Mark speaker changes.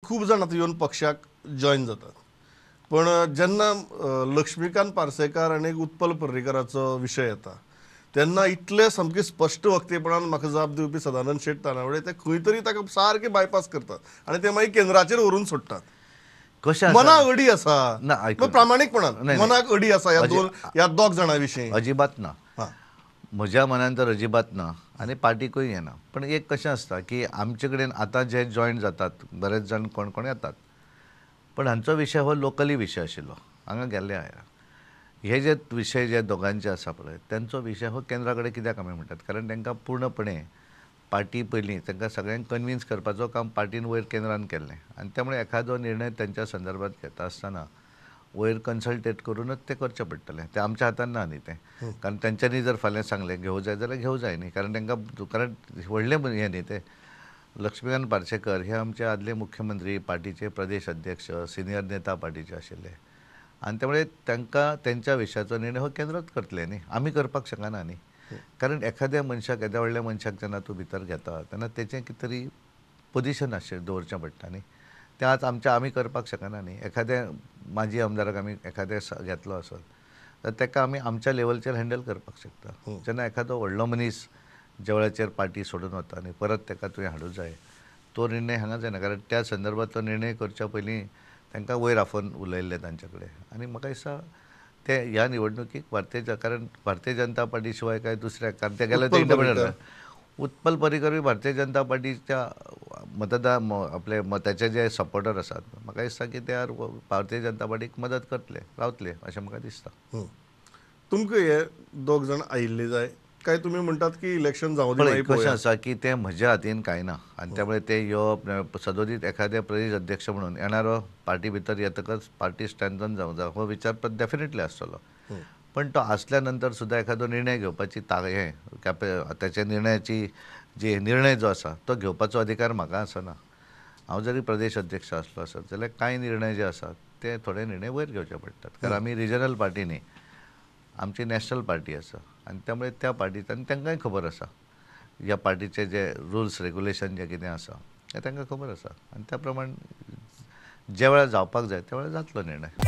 Speaker 1: खूब जाण आतां येवन पक्षाक जॉयन जातात, पण जेन्ना लक्ष्मीकांत पार्सेकार आनी उत्पल पर्रीकराचो विशय येता तेन्ना इतले सामके स्पश्ट वक्तेपणान म्हाका जाप दिवपी सदानंद शेट तानावडे ते खंय तरी ताका सारके बायपास करतात आनी ते मागीर केंद्राचेर व्हरून सोडटात.
Speaker 2: कशें
Speaker 1: मनाक अडी आसा ना, प्रामाणीकपणान मनाक अडी आसा ह्या दोन ह्या दोग जाणां विशीं?
Speaker 2: अजिबात ना, म्हज्या मनान तर अजिबात ना आनी पार्टीकूय येना. पण एक कशें आसता की आमचे कडेन आतां जे जॉयन जातात बरेच जाण कोण कोण येतात, पण हांचो विशय हो लोकली विशय आशिल्लो. हांगा गेल्ले आया हे जे विशय जे दोगांचे आसा पळय तेंचो विशय हो केंद्रा कडेन कित्याक आमी म्हणटात, कारण तांकां पूर्णपणे पार्टी पयलीं तांकां सगळ्यांक कन्विन्स करपाचो काम पार्टीन वयर केंद्रान केल्लें आनी त्यामुळे एखादो निर्णय तेंच्या संदर्भात घेता आसतना वयर कन्सल्टेट करूनच तें करचें पडटलें. तें आमच्या हातान ना न्ही तें, कारण तेंच्यांनी जर फाल्यां सांगलें घेवं जाय जाल्यार घेवं जाय न्ही, कारण तांकां कारण व्हडलें हें न्ही तें. लक्ष्मीकांत पार्सेकर हे आमचे आदले मुख्यमंत्री, पार्टीचे प्रदेश अध्यक्ष, सिनियर नेता पार्टीचे आशिल्ले आनी त्यामुळे तांकां तेंच्या विशयाचो निर्णय हो केंद्रात करतले न्ही, आमी करपाक शकना न्ही. कारण एखाद्या मनशाक येद्या व्हडल्या मनशाक जेन्ना तूं भितर घेता तेन्ना तेचें कितें तरी पोजिशन आसचें दवरचें पडटा न्ही, तें आज आमच्या आमी करपाक शकना न्ही. एखाद्या माजी आमदाराक आमी एखाद्या घेतलो आसत तर ताका आमी आमच्या लेवलचेर हँडल करपाक शकता. जेन्ना एखादो व्हडलो मनीस ज्या वेळाचेर पार्टी सोडून वता आनी परत ताका तुवें हाडूं जाय तो निर्णय हांगा जायना, कारण त्या संदर्भात तो निर्णय करच्या पयलीं तांकां वयर आफोवन उलयल्ले तांचे कडेन. आनी म्हाका दिसता ते ह्या निवडणुकीक भारतीय, कारण भारतीय जनता पार्टी शिवाय काय दुसऱ्या, कारण ते गेले ते इंडिपेंडंट. उत्पल पर्रीकरूय भारतीय जनता पार्टीच्या मतदार आपले ताचे जे सपोर्टर आसात म्हाका दिसता की ते भारतीय जनता पार्टीक मदत करतले रावतले अशें म्हाका दिसता.
Speaker 1: तुमकां हे दोग जाण आयिल्ले जाय काय तुमी म्हणटात की इलेक्शन जावं दी?
Speaker 2: कशें आसा की तें म्हज्या हातीन कांय ना आनी त्यामुळे ते येवप सदोदीत एखाद्या प्रदेश अध्यक्ष म्हणून येणारो पार्टी भितर येतकच पार्टी स्ट्रेंथन जावंक जाय हो विचार डेफिनेटली आसतलो, पण तो आसल्या नंतर सुद्दां एखादो निर्णय घेवपाची हें ताच्या निर्णयाची जी निर्णय जो आसा तो घेवपाचो अधिकार म्हाका आसना. हांव जरी प्रदेश अध्यक्ष आसलो आसत जाल्यार कांय निर्णय जे आसात ते थोडे निर्णय वयर घेवचे पडटात, कारण आमी रिजनल पार्टी न्ही, आमची नॅशनल पार्टी आसा आनी त्यामुळे त्या पार्टीत आनी तांकांय खबर आसा ह्या पार्टीचे जे रुल्स रेगुलेशन जे कितें आसा तें तांकां खबर आसा आनी त्या प्रमाण ज्या वेळार जावपाक जाय त्या वेळार जातलो निर्णय.